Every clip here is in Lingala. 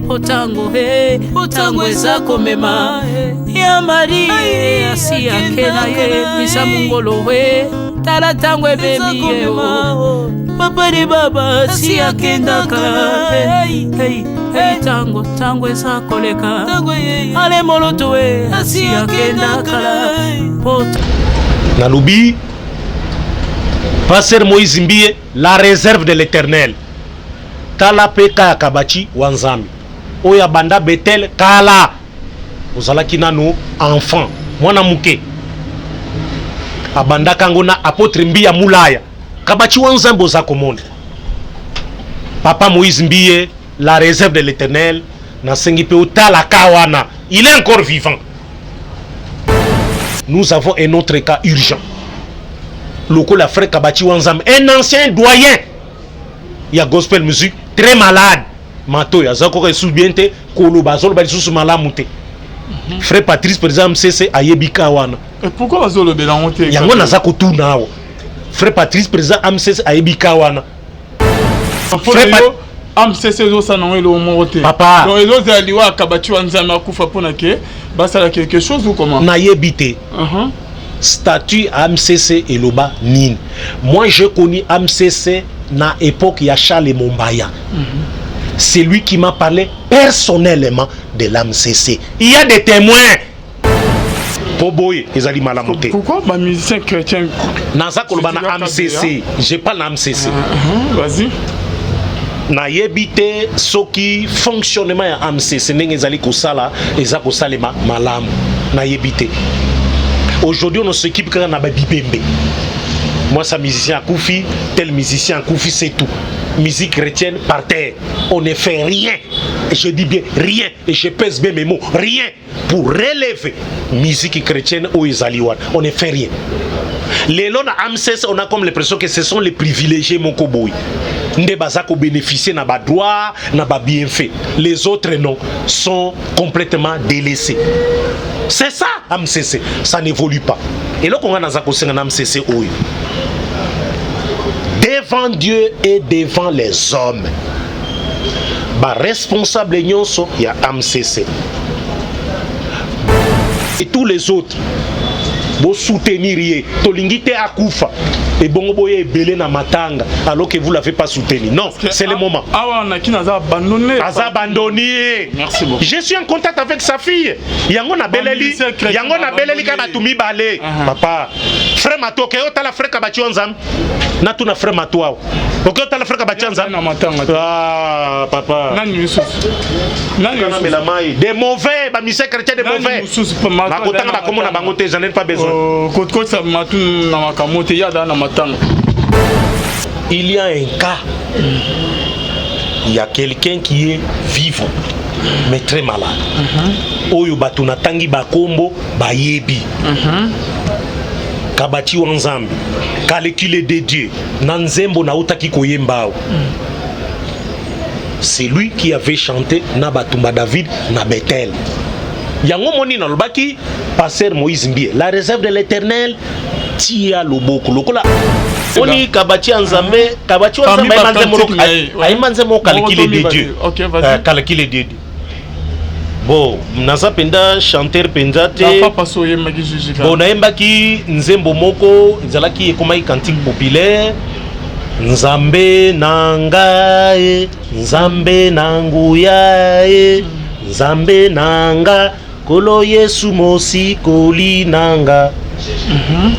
Po tango he, tango eza komema ya Marie asi ake na ye misa mongolo he, tala tango ememi ye o papa de baba asi akendaka. Hey, hey, hey, tango tango eza koleka ale moloto e asi akenda kala po Nalobi, pasteur Moïse Mbiye, la réserve de l'Éternel. Tala mpe ka ya Kabachi wa Nzambe oyo abanda Bethel kala, ozalaki nanu enfant, mwana muke, abandaka yango na apotre Mbiya Mulaya. Kabachi wa Nzambe oza komona papa Moïse Mbiye, la réserve de l'Éternel. Nasengi mpe otala ka wana, il est encore vivant. Nous avons un autre cas urgent lokola frère Kabachi wa Nzambe, un ancien doyen ya gospel music, très malade, matoyi aza koka lisusu bien te, koloba azoloba lisusu malamu te. Frère Patrice, président MCC, ayebi ka wana. Et pourquoi bazolobela yango te? Yango naza kotuna awa. Frère Patrice, président MCC, ayebi ka wana. Frère Pat... AMCC ezosala nango eloko moko te. Papa. Donc ezozala liwa ya Kabachi wa Nzambe akufa mpona ke basala quelque chose ou comment? Nayebi te. Statut AMCC eloba nini? Moi, j'ai connu AMCC na époque ya Charles Mombaya. C'est lui qui m'a parlé personnellement de l'AMCC. Il y a des témoins. Po boye ezali malamu te. Pourquoi ba musicien chrétien? Naza koloba na AMCC, je parle na AMCC. Vas-y. Nayebi te soki fonctionnement ya AMCC ndenge ezali kosala eza kosalema malamu, nayebi te. Aujourd'hui, on s'occupe kaka na babibembe, mwasa musicien akufi, tel musicien akufi, c'est tout. Musique chrétienne par terre, on ne fait rien, et je dis bien rien, et je pèse bien mes mots, rien pour relever musique chrétienne oyo ezali wana. On ne fait rien. Lelo na AMCC, on a comme l'impression que ce sont les privilégiés moko boye nde baza kobénéficier na badroit, na babienfait. Les autres non, sont complètement délaissés. C'est ça AMCC, ça n'évolue pas. Eloko nga naza kosenga na AMCC oyo, devant Dieu et devant les hommes, baresponsable nyonso ya AMCC et tous les autres, bosoutenir ye. Tolingi te akufa ebongo boye ebele na matanga alors que vous l'avez pas soutenu. Non, c'est le moment. Awa naki naza abandonné. Aza abandonné. Merci beaucoup. Je suis en contact avec sa fille. Yango nabeleli, yango nabeleli kaka bato mibale. Papa frère Mato, oke otala frère Kabachi wa Nzambe. Natuna frère Mato awa, oke otala frère Kabachi wa Nzambe na matanga? Ah, papa. Nani lisusu? Nani? Namela mai. Des mauvais bamusiciens chrétiens, des mauvais. Nakotanga bakombo na bango te, j'en ai pas besoin. Kotikotisa matu na makambo te, ya na matanga. Il y a un cas, il y a quelqu'un qui est vivant mais très malade, oyo bato natangi bakombo bayebi. Kabati wa Nzambe, calcul de Dieu, na nzembo nautaki koyemba awa, c'est lui qui avait chanté na batumba David na Bethel. Yango moni nalobaki, pasteur Moïse Mbiye, la réserve de l'Éternel, tia loboko lokola oni Kabati ya Nzambe. Kabati wa Nzambe ayemba nzembo, ayemba nzembo calcul de Dieu. Calcul de Dieu. Bon, naza mpenza chanteur mpenza te. Bon, nayembaki nzembo moko ezalaki, ekomaki cantique populaire: Nzambe na ngai, Nzambe na nguya e, Nzambe na nga, Nkolo Yesu mosikoli na nga.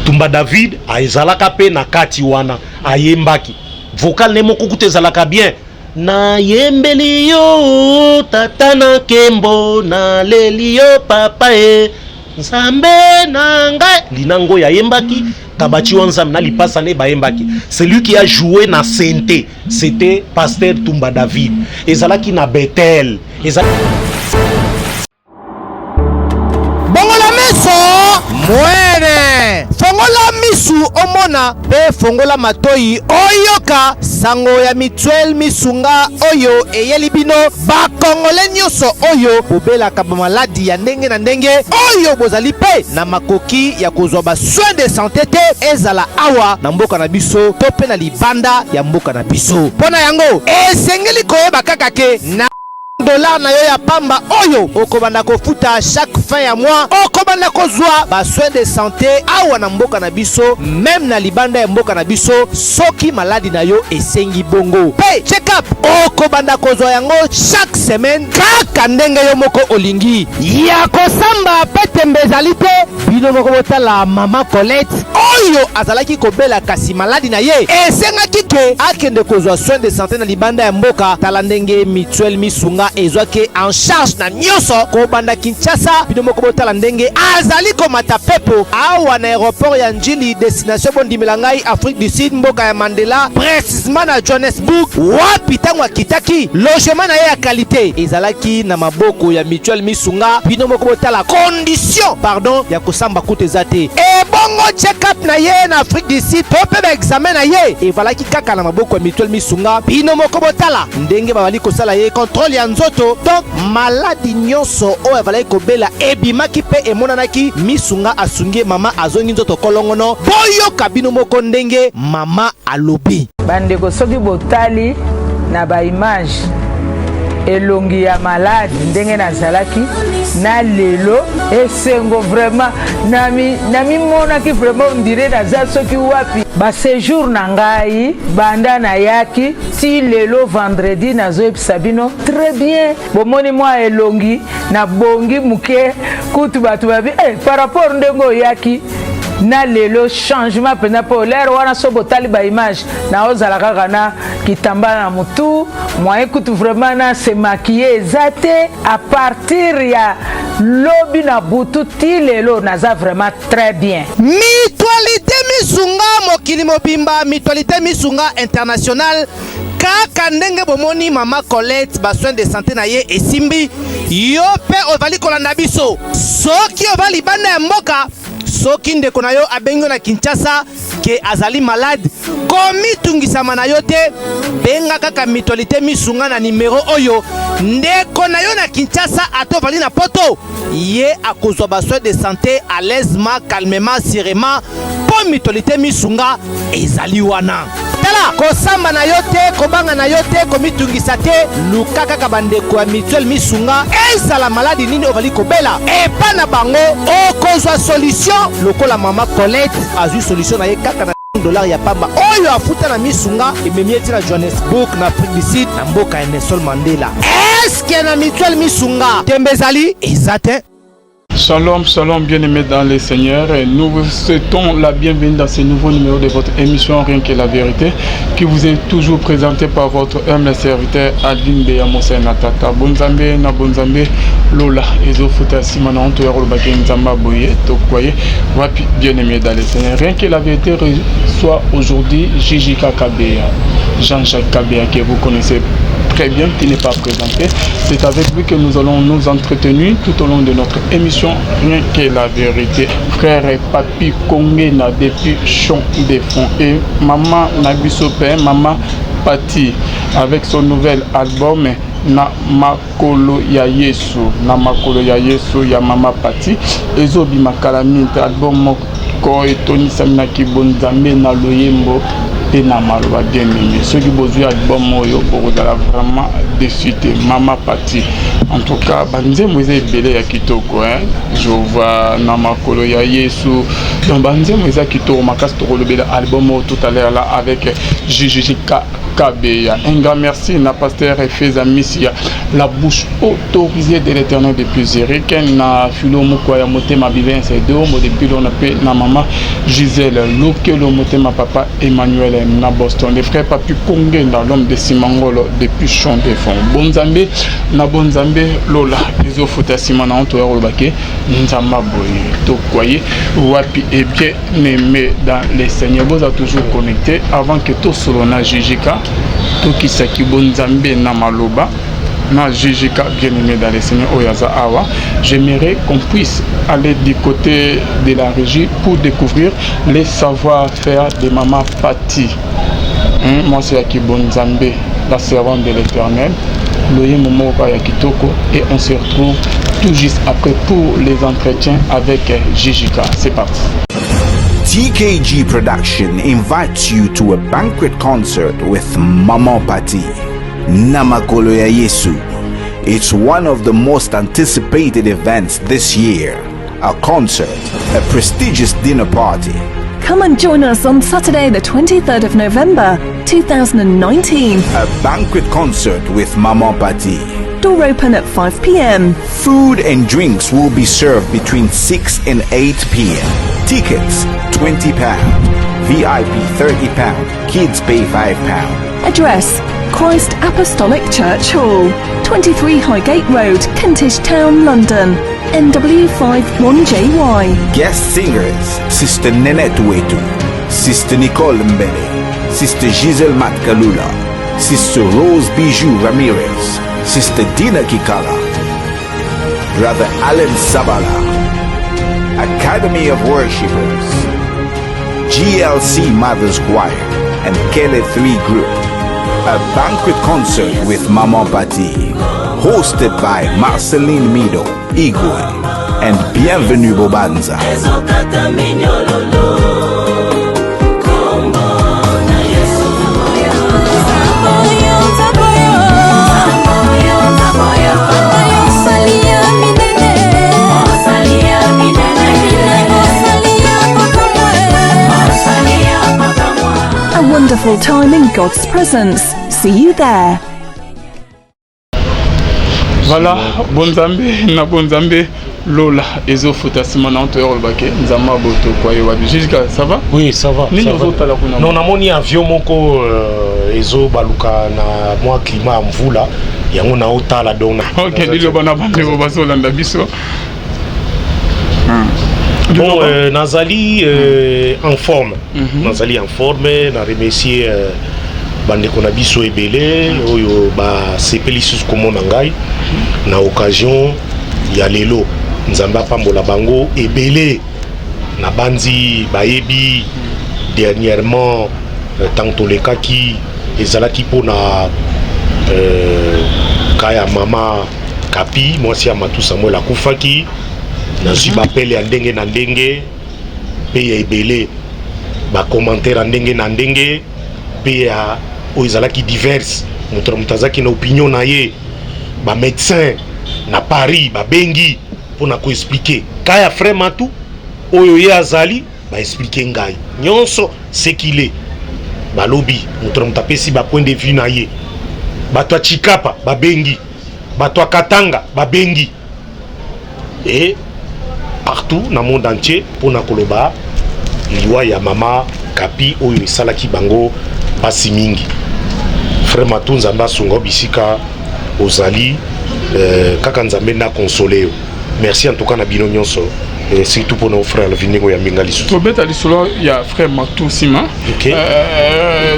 Tumba David ezalaka mpe na kati wana, ayembaki vocal ne moko kuta ezalaka bien: nayembeli yo tata na nkembo, naleli yo papa e, Nzambe na ngai. Lina Ngoyi ayembaki, Kabachi wa Nzambe na lipasa ne bayembaki. Celui qui a joué na synthé, c'était pasteur Tumba David. Ezalaki na Bethel. Eza Bongola meso mwene, fongola misu omona mpe fongola matoi oyoka sango ya Mutuelle Misunga oyo eyeli bino bakongole nyonso oyo bobelaka bamaladi ya ndenge na ndenge, oyo bozali mpe na makoki ya kozwa basoin de santé te, ezala awa na mboka na biso to mpe na libanda ya mboka na biso. Mpo na yango, esengeli koyeba kaka ke na Dollar na yo ya pamba oyo okobanda kofuta chaque fin ya mois, okobanda kozwa ba soins de santé awa na mboka na biso, meme na libanda ya mboka na biso soki maladi na yo esengi bongo. Mpe check-up okobanda kozwa yango chaque semaine kaka ndenge yo moko olingi. Ya kosamba mpe tembe ezali te, bino moko botala mama Colette oyo azalaki kobela kasi maladi na ye esengaki ke akende kozwa soin de sante na libanda ya mboka. Tala ndenge mutuelle Misunga ezwaki en charge na nyonso kobanda Kinshasa. Bino moko botala ndenge azali komata pepo awa na aeroport ya Ndjili, destination bondimela ngai Afrique du Sud, mboka ya Mandela, precisement na Johannesburg, wapi ntango akitaki logement na ye ya qualité ezalaki na maboko ya mutuelle Misunga. Bino moko botala condition, pardon, ya kosamba kutu eza te. Ebongo check-up na ye na Afrique du Sud to mpe ba examen na ye evalaki kaka na maboko ya mutuelle Misunga. Bino moko botala ndenge babali kosala ye contrôle ya nzoto, donc maladi nyonso oyo avalaki kobela ebimaki mpe emonanaki. Misunga asungi ye, mama azongi nzoto kolongono. Boyoka bino moko ndenge mama alobi. Bandeko, soki botali na ba image elongi ya malade ndenge nazalaki na lelo, esengo vraiment, namimonaki vraiment ondire naza soki wapi. Basejour na ngai banda nayaki ti lelo vendredi, nazoyebisa bino très bien, bomoni mwa elongi nabongi moke, kutu bato babi eh, par rapport ndenge oyaki na lelo, changement mpenza. Mpo lere wana so botali baimage, naozala kaka na kitambala na motu, moyen kutu vraiment na se maquiller eza te. À partir ya lobi na butu ti lelo, naza vraiment très bien. Mutualité Misunga mokili mobimba, Mutualité Misunga International, kaka ndenge bomoni mama Colette, basoin de santé na ye esimbi. Yo mpe ozali kolanda biso, soki oza libanda ya mboka, soki ndeko na yo abengi yo na Kinshasa ke azali malade, komitungisama na yo te, benga kaka Mutualité Misunga na nimero oyo. Ndeko na yo na Kinshasa, ata ozali na Poto, ye akozwa basoin de santé à l'aisement, calmement, sûrement, mpo Mutualité Misunga ezali wana. Tala, kosamba na yo te, kobanga na yo te, komitungisa te, luka kaka bandeko ya Mutuelle Misunga. Ezala maladi nini ozali kobela, epa na bango okozwa solution, lokola mama Colette azwi solution na ye kaka na dollar ya pamba oyo afuta na Misunga, ememi ye ti na Johannesburg, na Afrique du Sud, na mboka ya Nelson Mandela. Eske na Mutuelle Misunga tembe ezali? Eza te. Shalom, shalom, bien-aimés dans le Seigneur. Nous vous souhaitons la bienvenue dans ce nouveau numéro de votre émission Rien que la vérité, qui vous est toujours présenté par votre humble serviteur Alvin Beya Natata. Bonzambe na Bonzambe Lola, ezofuta sima na onto ya kolobaki Nzamba boye, tokwaye, wapi bien-aimé dans le Seigneur. Rien que la vérité reçoit aujourd'hui JJK Kabeya, Jean-Jacques Kabeya, que vous connaissez très bien, qui n'est pas présenté. C'est avec lui que nous allons nous entretenir tout au long de notre émission Rien que la vérité. Frère Papi Kongena depuis Champ des Fonds et Maman Nabiso Maman Pati avec son nouvel album Na Makolo ya Yesu, Na Makolo ya Yesu ya Mama Pati ezobima kala mingi, album moko etonisami na kibonzambe na loyembo mpe na maloba. Bien aimé, soki bozwi album oyo, bokozala vraiment déçu te. Mama Pati, en tout cas banzembo eza ebele ya kitoko, hein? Jova, Na Makolo ya Yesu, donc banzembo eza kitoko makasi. Tokolobela album oyo tout à l'heure là avec JJK Kabeya. Un grand merci na pasteur Feza Missia, la bouche autorisée de l'Éternel depuis Zurich, na Philo Mukwa ya Motema Bivense Dombo depuis l'on pe na maman Gisèle Lokelo Motema papa Emmanuel na Boston, les frères Papi Kongenda, l'homme de Simangolo depuis Champ des Fonds. Bonzambe na Bonzambe Lola ezofuta nsima na onto ya kolobaki Nzamba boye tokwaye wapi. Et bien aimé dans le Seigneur, boza toujours connecté. Avant que tosolo na JJK, tokisaki bonzambe na maloba na JJK, bien aimé dans le Seigneur oyo aza awa, j'aimerais qu'on puisse aller du côté de la régie pour découvrir les savoir-faire de Maman Pati, hein, mwasi ya kibonzambe, la servante de l'Éternel, loyembo moko ya kitoko, et on se retrouve tout juste après pour les entretiens avec JJK. C'est parti. TKG Production invites you to a banquet concert with Maman Pati, Namakolo ya Yesu. It's one of the most anticipated events this year. A concert, a prestigious dinner party. Come and join us on Saturday, the 23rd of November, 2019. A banquet concert with Maman Pati. Door open at 5 p.m. Food and drinks will be served between 6 and 8 p.m. Tickets £20, VIP £30, kids pay £5. Address: Christ Apostolic Church Hall, 23 Highgate Road, Kentish Town, London, NW5 1JY. Guest singers: Sister Nenette Wetu, Sister Nicole Mbele, Sister Giselle Matkalula, Sister Rose Bijou Ramirez, Sister Dina Kikala, Brother Alan Sabala, Academy of Worshippers, GLC Mothers Choir, and Kele 3 Group. A banquet concert with Maman Pati, hosted by Marceline Mido, Igwe, and Bienvenue Bobanza. Ezokata minyololo kombo na Yesu. A wonderful time in God's presence. See you there. Voilà, bonzambe na bonzambe, lola ezofuta. Nsima na toya koloba ke Nzambe aboto kwa ye wapi. Jusqu'à ça va? Oui, ça va. Nini ça va. Ozotala kuna? Non, namoni avion moko ezobaluka na mwa climat ya mvula, yango naotala donc Ok, liloba na bandeko bazolanda biso. Bon, nazali en forme, nazali en forme. Na remercier bandeko na biso ebele oyo basepeli lisusu komona ngai na occasion ya lelo. Nzambe apambola bango ebele. Na bandi bayebi dernièrement, ntango tolekaki, ezalaki mpona ka ya mama Kapi, mwasi ya Matu Samuel, akufaki. Nazwi bapele ya ndenge na ndenge mpe ya ebele, bacommentaire ya ndenge na ndenge mpe ya oyo ezalaki diverse. Moto na moto azalaki na opinion na ye. Bamédecin na Paris babengi mpona koexpliquer ka ya frère Matu oyo ye azali. Baexpliquer ngai nyonso sekile, balobi, moto na moto apesi bapoint de vue na ye. Bato ya Chikapa babengi, bato ya Katanga babengi, et partout na monde entier, mpona koloba liwa ya mama Kapi oyo esalaki bango mpasi mingi. Frère Matu, Nzambe asunga yo bisika ozali, kaka Nzambe nde akonsole yo. Merci en tout cas na bino nyonso, surtout mpona frère Alvi, ndenge oyambi nga lisusu. Tobeta lisolo ya frère Matu nsima.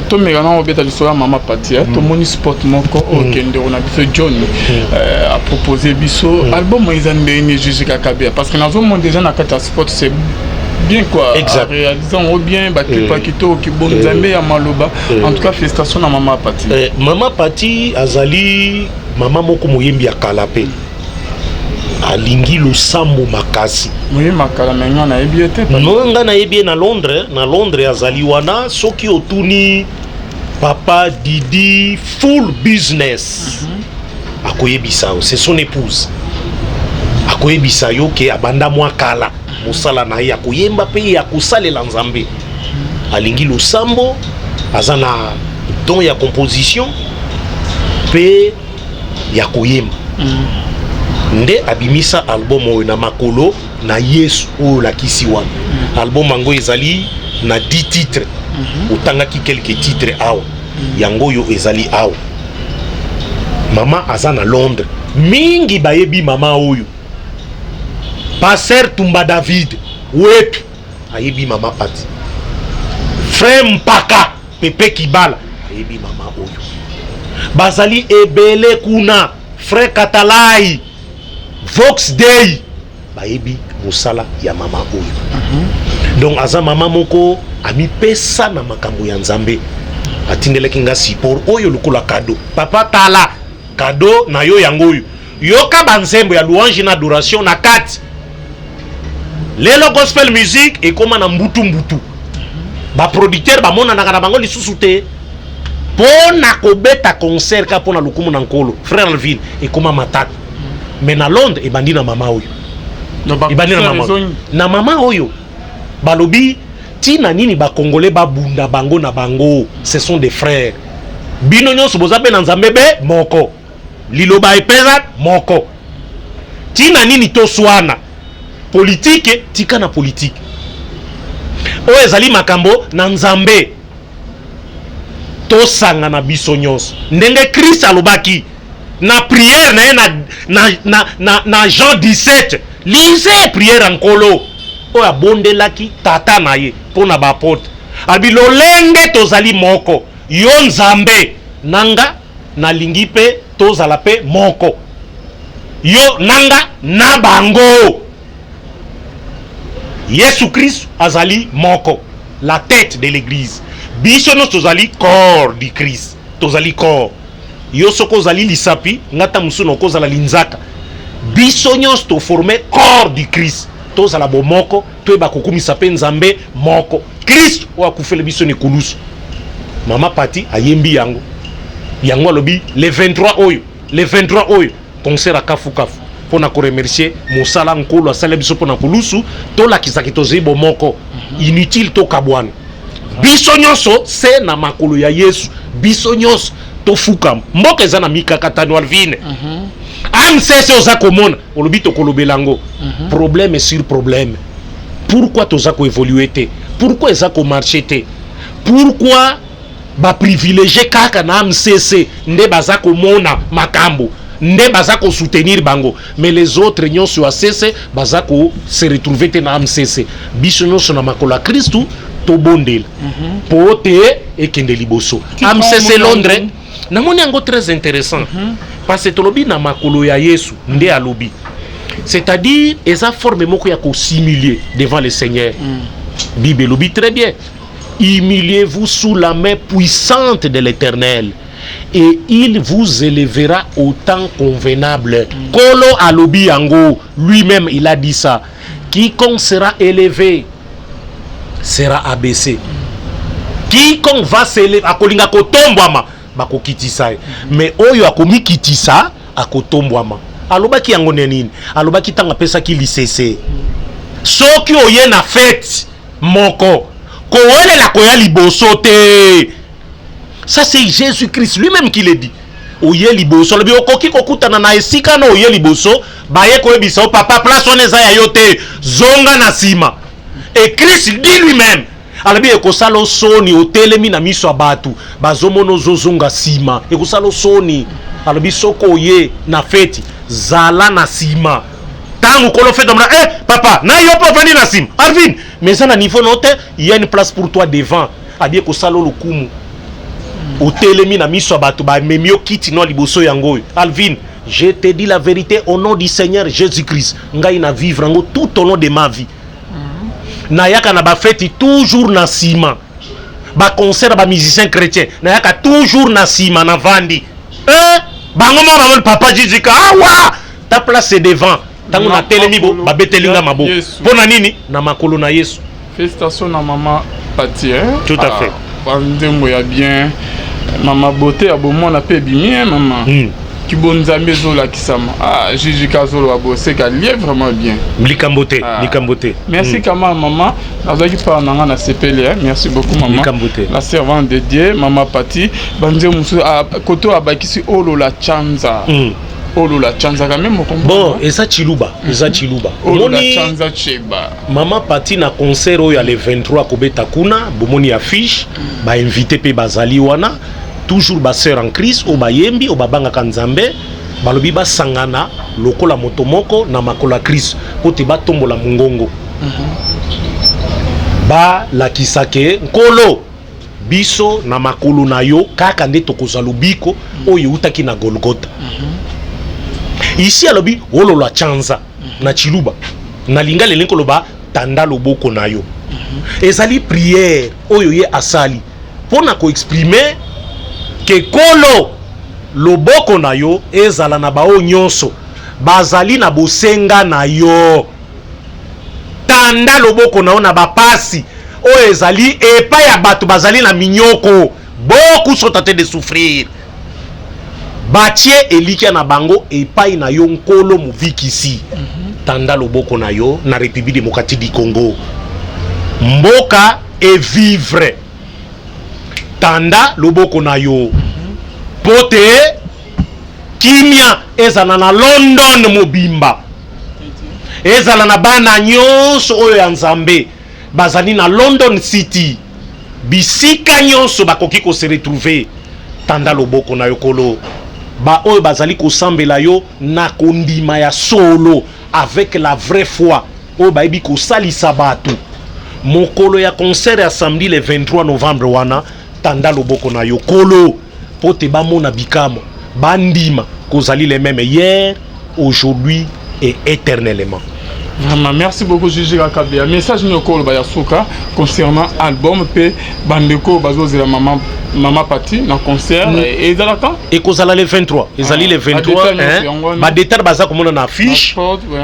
Tomeka na obeta lisolo ya mama Pati. Tomoni spot moko oyo kendeko na biso John apropose biso. Album eza ndenge juge kaka bien, parce que nazomona déjà na kati ya spot, c'est bien quoi. Exact. Réalisant yango bien, baclip ya kitoko, kibonzambe ya maloba. En tout cas, félicitation na mama Pati. Mama Pati azali mama moko moyembi ya kala mpe alingi losambo makasi. Moyembi kala, me nga nayebi ye te. No, nga nayebi ye na Londres. Na Londres azali wana. Soki otuni papa Didi Full Business, akoyebisa yo, c'est son épouse, akoyebisa yo ke abanda mwa kala mosala na ye ya koyemba mpe ya kosalela Nzambe. Alingi losambo, aza na don ya composition mpe ya koyemba. Nde abimisa album oyo na makolo na Yesu oyo olakisi wana. Album yango ezali na 10 titres. Otangaki quelques titres awa, yango oyo ezali awa. Mama aza na Londres, mingi bayebi mama oyo. Pasteur Tumba David wetu ayebi mama Pati. Frère Mpaka Pepe Kibala ayebi mama oyo. Bazali ebele kuna, frère Katalai, Vox Day, bayebi mosala ya mama oyo. Donc aza mama moko amipesa na makambo ya Nzambe. Atindelaki nga support oyo lokola cadeau. Papa, tala cadeau na yo, yango oyo. Yoka banzembo ya louange na adoration na kati. Lelo gospel music ekóma na mbutu mbutu, baproducteur bamonanaka na bango lisusu te. Mpo na kobeta concert kaka mpo na lokumu na Nkolo, frère Alvin, ekoma matata. Mais na Londres ebandi na mama oyo. Ebandi na mama oyo. Na mama oyo balobi tina nini ba Congolais babunda bango na bango, ce sont des frères. Bino nyonso boza pe na Nzambe be moko. Liloba epeza moko. Tina nini toswana? Politique tika na politique. Oyo ezali makambo na Nzambe. Tosangana biso nyonso ndenge Christ alobaki na prière na ye na, na, na, na, na Jean 17. Lisez prière ya Nkolo oyo abondelaki tata na ye mpo na baapôtre. Alobi lolenge tozali moko, yo Nzambe na nga nalingi mpe tozala mpe moko, yo na nga na bango. Yesu Christ azali moko, la tete de l'eglise. Biso nyonso tozali corps du Christ, tozali corps. Yo soki ozali lisapi, nga ta mosusu nakozala linzaka. Biso nyonso toforme corps du Christ, tozala bomoko, toyeba kokumisa mpe Nzambe moko, Christ oyo akufeli biso na ekulusu. Mama Pati ayembi yango, yango alobi le 23 oyo, le 23 oyo concert ya kafu kafu mpo na koremercier mosala Nkolo asali biso mpo na kulusu, tolakisaki tozali bomoko, inutile tokabwana. Biso nyonso se na makolo ya Yesu, biso nyonso tofukama. Mboka eza na mikakatano, Alvine. AMCC oza komona, olobi tokolobela yango, problème sur problème. Pourquoi toza koévoluer te? Pourquoi eza komarcher te? Pourquoi baprivilégie kaka na AMCC nde baza komona makambo, nde baza kosoutenir bango, mais les autres nyonso ya CC baza ko se retrouver te na AMCC? Biso nyonso na makolo ya Kristu, tobondela po te ekende liboso. AMCC Londres, namoni yango très intéressant, parce que tolobi na makolo ya Yesu nde alobi, c'est-à-dire eza forme moko ya kos'humilier devant le Seigneur. Bible elobi très bien: humiliez-vous sous la main puissante de l'Éternel et il vous élèvera au temps convenable. Kolo alobi yango, lui-même il a dit ça: quiconque sera élevé sera abaissé, quiconque va s'élever, akolinga kotombwama, bakokitisa ye, mais oyo akomikitisa akotombwama. Alobaki yango nde nini? Alobaki ntango apesaki lisese: soki oye na fête moko, kowelela koya liboso te. Ça, c'est Jésus Christ lui-même qui le dit. Oye liboso, alobi okoki kokutana na esika na oye liboso, baye koyebisa yo: papa, place wana eza ya yo te, zonga na nsima. Et Christ dit lui-même, alobi ekosala osoni, otelemi na miso ya bato, bazomona ozozonga nsima, ekosala osoni. Alobi soki oye na feti, zala na nsima. Ntango kolo feti amona: eh, papa na yo mpe ovandi na nsima, Arvin, mais eza na niveau no te, il y a une place pour toi devant. Abi ekosala lokumu, otelemi na miso ya bato, bamemi yo kiti no liboso yango oyo. Alvin, je te dis la vérité au nom du Seigneur Jésus-Christ, ngai na vivre yango tout au long de ma vie. Nayaka na bafeti toujours na nsima, baconcert ya bamusicien chrétien, nayaka toujours na nsima, navandi. Eh, bango moko bamoni: papa Jijika, awa ta place, c'est devant. Ntango Na natelemi bo, makolo babeteli nga ya maboko. Yesu. Mpo na nini? Na makolo na Yesu. Félicitations na mama Pati, hein? Tout à fait. Banzembo ya bien, mama, beauté ya bomwana mpe ebimi, hein, mama. Kibonzambe ezolakisama. Ah, Jijika azoloba boseka lie vraiment bien. Likambo te. Ah. Likambo te. Merci. Kama mama nazalaki mpana na nga na sepeli, hein? Merci beaucoup, mama. Likambo te. La servante de Dieu, mama Pati. Banzembo mosusu, ah, koto oyo abakisi olola chanza. Olola chanza quand même. Bon, eza chiluba, eza chiluba. Olola Omoni chanza cheba. Mama Pati na concert oyo ya le 23 akobeta kuna, bomoni affiche, bainvité mpe bazali wana, toujours basœur en Christ oyo bayembi, oyo babangaka Nzambe. Balobi basangana lokola moto moko na makolo ya Christ mpo te batombola mongongo, balakisa ke Nkolo, biso na makolo na yo kaka nde tokozwa lobiko oyo eutaki na Golgota. Ici alobi olola chanza na chiluba, na lingala elingi koloba tanda loboko na yo. Ezali prière oyo ye asali mpo na koexprimer ke Kolo, loboko na yo ezala na baoyo nyonso bazali na bosenga na yo. Tanda loboko na yo na bapasi oyo ezali epai ya bato bazali na minyoko. Beaucoup sont en train de souffrir. Batie elikya na bango epai na yo Nkolo mobikisi. Tanda loboko na yo na République démocratique du Congo. Mboka evivre. Tanda loboko na yo. Po te kimia ezala na London mobimba. Ezala na bana nyonso oyo ya Nzambe bazali na London City. Bisika nyonso bakoki ko se retrouver. Tanda loboko na yo Nkolo. Ba oyo bazali kosambela yo na kondima ya solo, avec la vraie foi, oyo bayebi kosalisa bato. Mokolo ya concert ya samedi le 23 novembre wana, tanda loboko na yo Nkolo, po te bamona bikamwa, bandima kozali le meme hier, aujourd'hui et éternellement. Vraiment, merci beaucoup Gigi Kakabea. Message nini okoloba ya suka concernant album pe bandeko bazozela mama mama Pati na concert ezalaka? Ekozala le 23, ezali le 23, hein? Ba détail baza komona na affiche.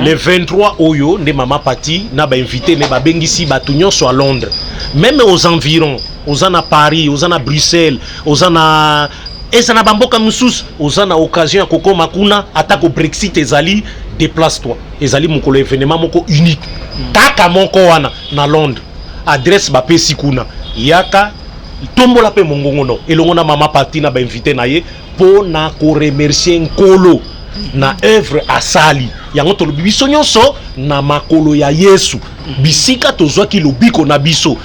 Le 23 oyo nde mama Pati na ba invité ne babengisi bato nyonso à Londres, même aux environs, oza na Paris, oza na Bruxelles, oza na eza na bamboka mosusu, oza na occasion ya kokoma kuna, atako Brexit ezali, déplace toi. Ezali mokolo événement moko unique kaka moko wana na Londres. Adresse bapesi kuna, yaka tombola mpe mongongo no elongo na mama Pati na bainvité na ye mpo na koremercier Nkolo na œuvre asali. Yango tolobi biso nyonso na makolo ya Yesu, bisika tozwaki lobiko na biso,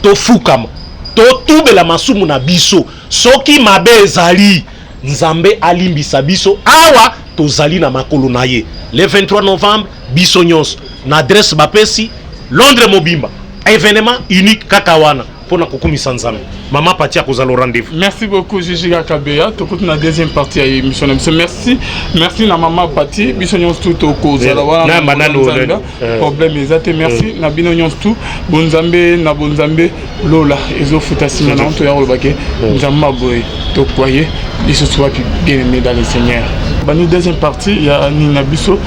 tofukama, totubela masumu na biso. Soki mabe ezali, Nzambe alimbisa biso. Awa tozali na makolo na ye. Le 23 novembre, biso nyonso na adresse bapesi, Londres mobimba, événement unique kaka wana mpona kokumisa Nzambe. Mama Pati akozala au rendez-vous. Merci beaucoup Gigi Kabeya. Tokuti na deuxième partie ya émission na biso. Merci, merci na mama Pati. Biso nyonso tu tokozala wana. Na problème eza te. Merci na bino nyonso tu. Bonzambe na bonzambe lola ezofuta nsima na toya koloba ke Nzambe aboye tokwaye lisusu wapi, bien aimé dans le Seigneur. Bani deuxième partie ya nini na biso,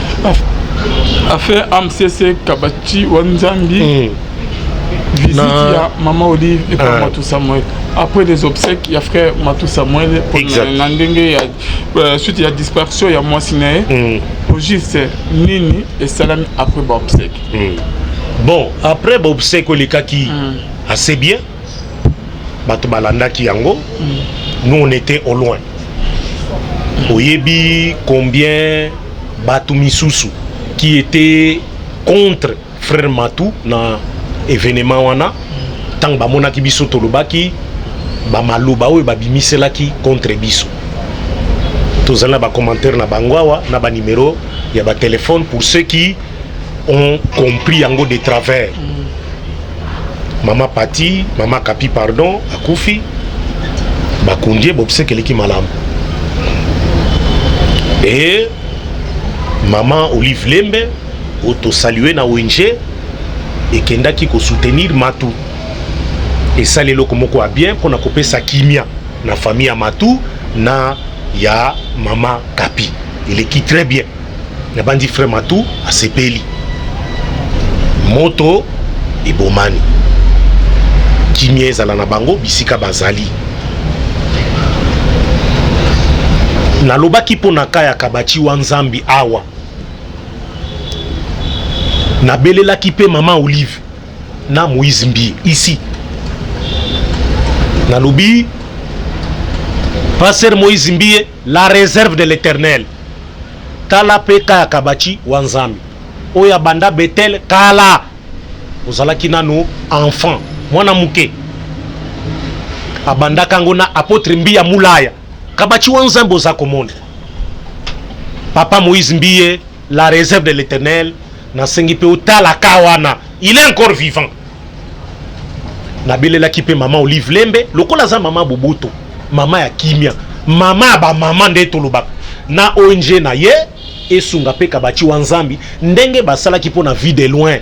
affaire AMCC Kabachi wa Nzambi. Visite ya Mama Olive et ah. Matou Samuel après les obsèques ya frère Matou Samuel, na ndenge ya suite ya disparition ya mwasi na ye. Au juste nini esalami après ba obsèques? Bon, après ba obsèques elekaki assez bien, bato balandaki yango. Nous, on était au loin. Oyebi combien bato misusu qui étaient contre frère Matou na événement wana, ntango bamonaki biso tolobaki bamaloba oyo babimiselaki contre biso, tozali na bacommentaire na bango awa na banimero ya batelefone, pour ceux qui ont compris yango de travers. Mama Pati, mama Kapi, pardon, akufi, bakundi ye, baobsèques eleki malamu. E mama Olive Lembe oyo tosalue na ONG ekendaki kosoutenir Matu, esali eloko moko ya bien mpona kopesa kimia na famille ya Matu na ya mama Kapi. Eleki très bien. Nabandi frère Matu asepeli, moto ebomani, kimia ezala na bango bisika bazali. Nalobaki mpo na ka ya Kabachi wa Nzambi awa, nabelelaki mpe mama Olive na Moïse Mbiye ici. Nalobi, pasteur Moïse Mbiye, la réserve de l'Éternel, tala mpe ka ya Kabachi wa Nzambi oyo abanda Betel kala, ozalaki nano enfant, mwana moke, abandaka yango na apôtre Mbiya Mulaya. Kabachi wa Nzambe oza komona, papa Moïse Mbiye, la réserve de l'Éternel, nasengi mpe otala ka wana, il est encore vivant. Nabelelaki mpe mama Olive Lembe lokola aza mama boboto, mama ya kimia, mama ya bamama nde tolobaka, na ONG na ye esunga mpe Kabachi wa Nzambi ndenge basalaki mpo na Vie de Loin.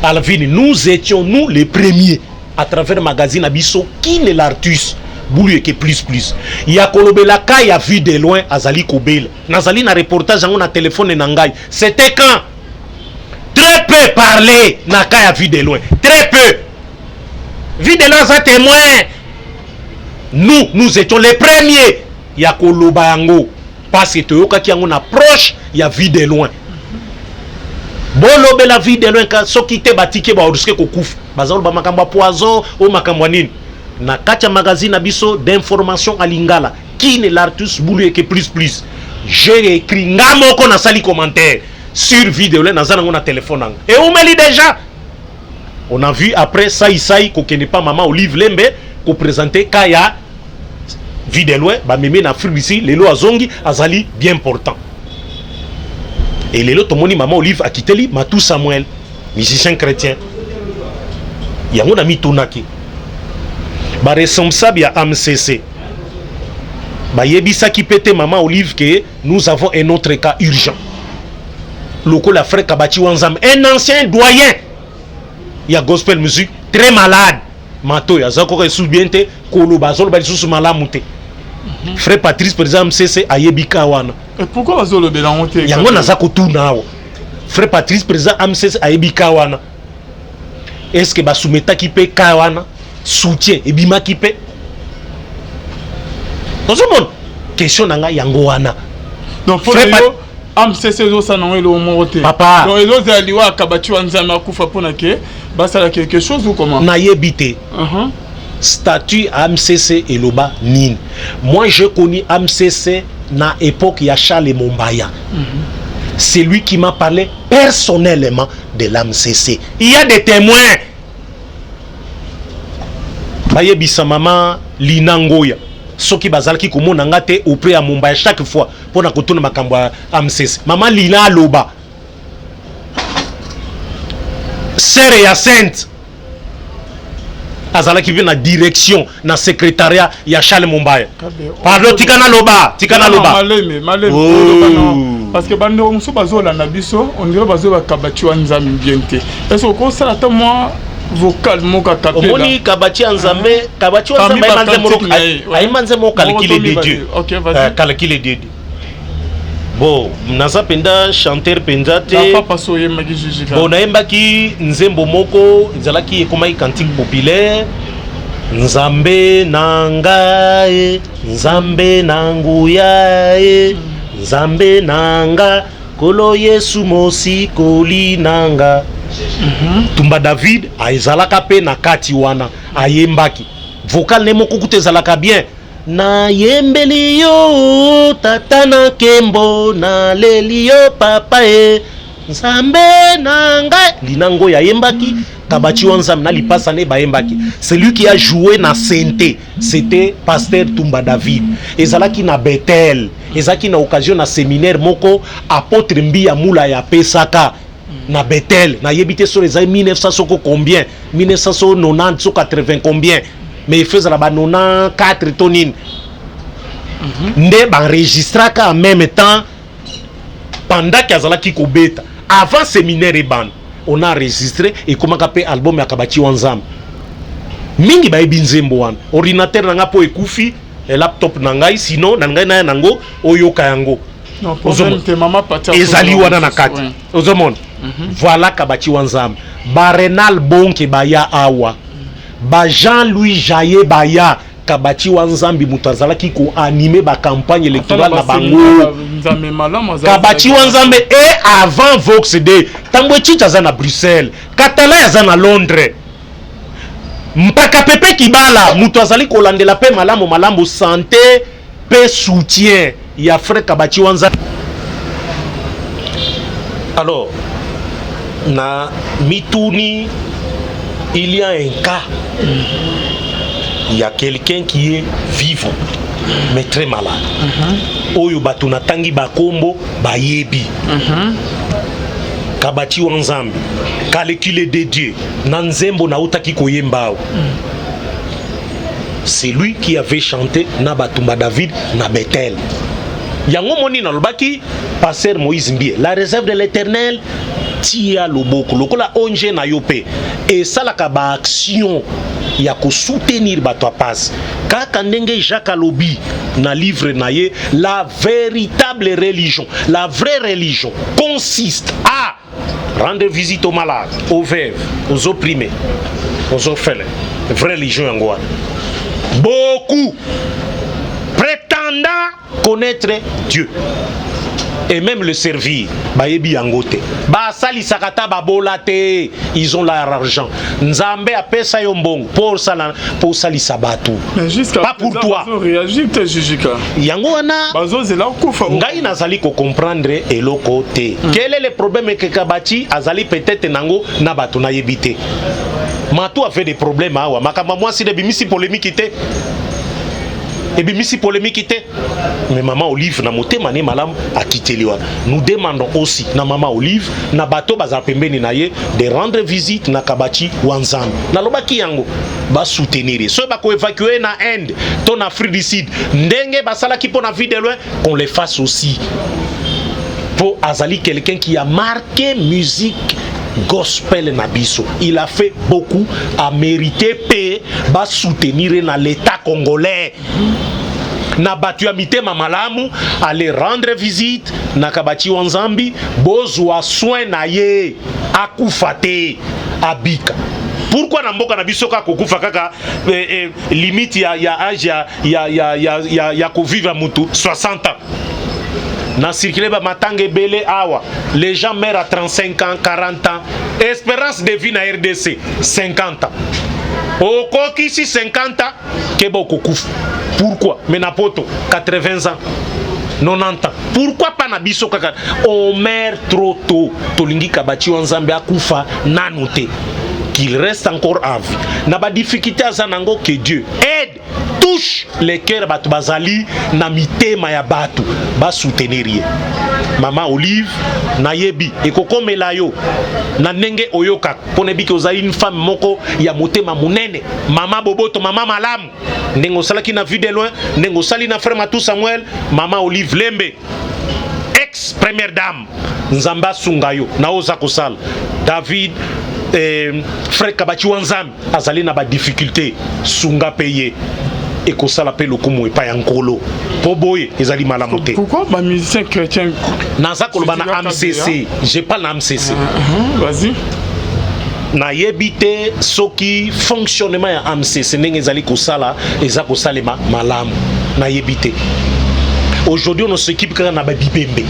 Alvin, nous étions nous les premiers à travers magazine na biso Kine l'Artus bulu eke plus plus ya kolobela ka ya Vie de Loin azali kobela. Nazali na reportage yango na telefone na ngai. C'était quand très peu parler na ka ya Vie de Loin, très peu. Vie de Loin aza témoin. Nous, nous étions les premiers ya koloba yango parce que toyokaki yango na proche ya Vue de Loin. Bolobela Vue de Loin ka soki te batiki ba risque kokufa. Bazaloba makambo ya poison o makambo ya nini. Na kati ya magazine na biso d'information à Lingala, Kin Lartus Bouluyeke plus plus. J'ai écrit nga moko nasali commentaire sur Vue de Loin naza nango na téléphone nanga. Et umeli déjà. On a vu après Sai Sai kokende pa maman Olive Lembe ko présenter kaya Vue de Loin bamemi na Afrique ici lelo azongi azali bien important. Et lelo tomoni maman Olive akiteli Matou Samuel, musicien chrétien. Yango na mitunaki. Ba responsable ya AMCC bayebisaki pe te maman Olive que nous avons un autre cas urgent. Lokola frère Kabati Wanzam, un ancien doyen ya gospel music très malade. Matoyo aza koka lisusu bien te, koloba azoloba lisusu malamu te. Frère Patrice président AMCC ayebi ka wana. Et pourquoi bazolobela yango te? Yango naza kotuna awa. Frère Patrice président AMCC ayebi ka wana. Est-ce que basumetaki pe ka wana? Soutien ebimaki pe? Ozomona question na ngai yango wana. Donc faut Frère yo AMCC ezosala nango eloko moko te. Papa. Donc ezozala liwa ya Kabati wa Nzambe akufa mpona ke basala quelque chose ou comment? Nayebi te. Statut AMCC eloba nini? Moi j'ai connu AMCC na époque ya Charles Mombaya. C'est lui qui m'a parlé personnellement de l'AMCC. Il y a des témoins. Bayebisa mama Lina Ngoya soki bazalaki komona nga te auprès ya Mombaya chaque fois mpona kotuna makambo ya AMCC. Mama Lina aloba sere ya Sainte azalaki mpe na direction na secrétariat ya Charles Mombaya. Pardon, tika naloba, tika naloba. Maleme, maleme. Oh. Parce que bandeko mosusu bazolanda biso, on dirait bazoyeba Kabati wa Nzambe bien te. Est-ce que okosala ata mwa vocal moko a cappella? Omoni Kabati ya Nzambe, Kabati wa Parmi Nzambe ayemba ba nzembo cantiques moko, na ye, ouais. ayemba nzembo moko Moko calcule to de mibale. Dieu. Ok, vas-y. Calcule de Dieu. Bon, naza mpenza chanteur mpenza te. Na papa so oyembaki juge kaka. Bon, nayembaki nzembo moko ezalaki ekomaki cantique populaire. Nzambe na ngai, Nzambe na nguya e, Nzambe na nga, Nkolo Yesu mosikoli na nga. Tumba David ezalaka pe na kati wana ayembaki. Vocal ne moko kutu ezalaka bien. Nayembeli yo tata na nkembo, naleli yo papa e, Nzambe na ngai. Lina Ngoy ayembaki, Kabati wa Nzambe na lipasa ne bayembaki. Celui qui a joué na synthé, c'était Pasteur Tumba David. Ezalaki na Bethel, ezalaki na occasion na séminaire moko apôtre Mbiya Mula ya pesaka na Bethel. Nayebi te solo ezali 1900 soko combien, 1990 soko 80 combien, mais il faisait la ba 94 to nini. Nde ba enregistraka en même temps pendant qu'azalaki kobeta avant séminaire ebanda. On a enregistré et komaka pe album ya Kabati wa Nzambe. Mingi bayebi nzembo wana. Ordinateur na nga po ekufi, et laptop na ngai, sinon na ngai na yango oyoka yango. Non, problème te, mama Patia Ezali Kozala wana na mosusu, kati. ouais. Ozomona? Voilà Kabati wa Nzambe. Ba Renal Bonke baya awa. Ba Jean-Louis Jaillet baya. Kabati wa Nzambe moto azalaki ko animer ba campagne électorale na bango. Nzambe malamu azalaki. Kabati wa Nzambe et avant Vox D. Tambwe Chicha aza na Bruxelles, Catalan aza na Londres. Mpaka Pepe Kibala moto azali kolandela pe malamu malamu santé pe soutien ya frère Kabati wa Nzambe. Alors na mituni il y a un cas, il y a quelqu'un qui est vivant mais très malade. Oyo bato natangi bakombo bayebi. Kabati wa Nzambe, calcul de Dieu, na nzembo nautaki koyemba awa. C'est lui qui avait chanté na Batumba David na Bethel. Yango moni nalobaki pasteur Moïse Mbiye, la réserve de l'Éternel tia loboko lokola ONG na yo pe esalaka ba action ya ko soutenir bato ya pasi. Kaka ndenge Jacques alobi na livre na ye, la véritable religion, la vraie religion consiste à rendre visite aux malades, aux veuves, aux opprimés, aux orphelins. Vraie religion yango wana. Beaucoup Beaucoup prétendant connaître Dieu et même le servir, bayebi yango te. Basalisaka ata babola te. Ils ont leur argent. Nzambe apesa yo mbongo mpo osala, mpo osalisa bato. Mais jusqu'à Pas pour toi. Réagir te, Jujika. Yango wana Bazozela okufa. Ngai nazali kocomprendre eloko te. Quel est le problème ke Kabachi azali peut-être nango na bato? Nayebi te. Matu a fait des problèmes awa. Makambo ya mwasi ebimisi polémique te, ebimisi polémique te. Mais mama Olive, na motema ne malamu, akiteli wana. Nous demandons aussi na mama Olive, na bato bazala pembeni na ye, de rendre visite na Kabachi wa Nzambe. Nalobaki yango, basoutenir ye. Soki bakoévacue na Inde to na Afrique du Sud, ndenge basalaki mpo na Vie de Loin, qu'on le fasse aussi, mpo azali quelqu'un qui a marqué musique gospel na biso. Il a fait beaucoup, a mérité mpe basoutenir ye na l'État congolais, na bato ya mitema malamu. Aller rendre visite na Kabachi wa Nzambi, bozwa soin na ye, akufa te, abika. Pourquoi na mboka na biso kaka kokufa kaka limite ya age ya kovivre mutu 60 ans? Na circule bamatanga ebele awa, les gens meurent à 35 ans, 40 ans. Espérance de vie na RDC, 50 ans. Okokisi 50 ans, keba, okokufa. Pourquoi? Mais na poto, 80 ans, 90 ans. Pourquoi pas na biso kaka on meurt trop tôt? Tolingi Kabachi wa Nzambe akufa nanu te, qu'il reste encore en vie. Na badifficulté aza nango, que Dieu aide, touche les cœurs. Bato bazali na mitema ya bato basoutenir ye. Mama Olive, nayebi ekokomela yo na ndenge oyokaka, mpo nayebiki ozali une femme moko ya motema monene, mama boboto, mama malamu. Ndenge osalaki na Vie de Loin, ndenge osali na frère Matu Samuel, mama Olive Lembe, ex première dame, Nzambe asunga yo na oyo oza kosala. David, frère Kabachi wa Nzambe azali na badifficulté, sunga mpe ye, ekosala mpe lokumu epai ya Nkolo, mpo boye ezali malamu te. Pourquoi bamusicien chrétien? Naza koloba na AMCC, je parle na AMCC. Vas-y. Nayebi te soki fonctionnement ya AMCC, ndenge ezali kosala, eza kosalema malamu. Nayebi te. Aujourd'hui, on s'occupe kaka na babibembe.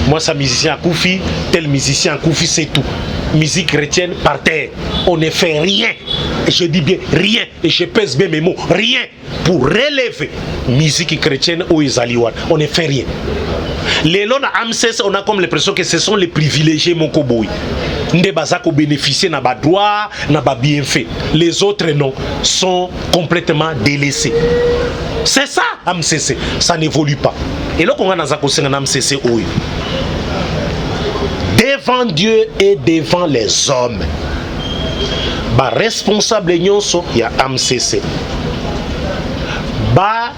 Mwasi musicien akufi, tel musicien akufi, c'est tout. Musique chrétienne par terre. On ne fait rien, je dis bien rien, et je pèse bien mes mots, rien pour relever musique chrétienne oyo ezali wana. On ne fait rien. Lelo na AMCC, on a comme l'impression que ce sont les privilégiés moko boye nde baza kobénéficier na badroit, na babienfait. Les autres non, sont complètement délaissés. C'est ça, AMCC, ça n'évolue pas. Eloko nga naza kosenga na AMCC oyo, devant Dieu et devant les hommes, baresponsable nyonso ya AMCC, ba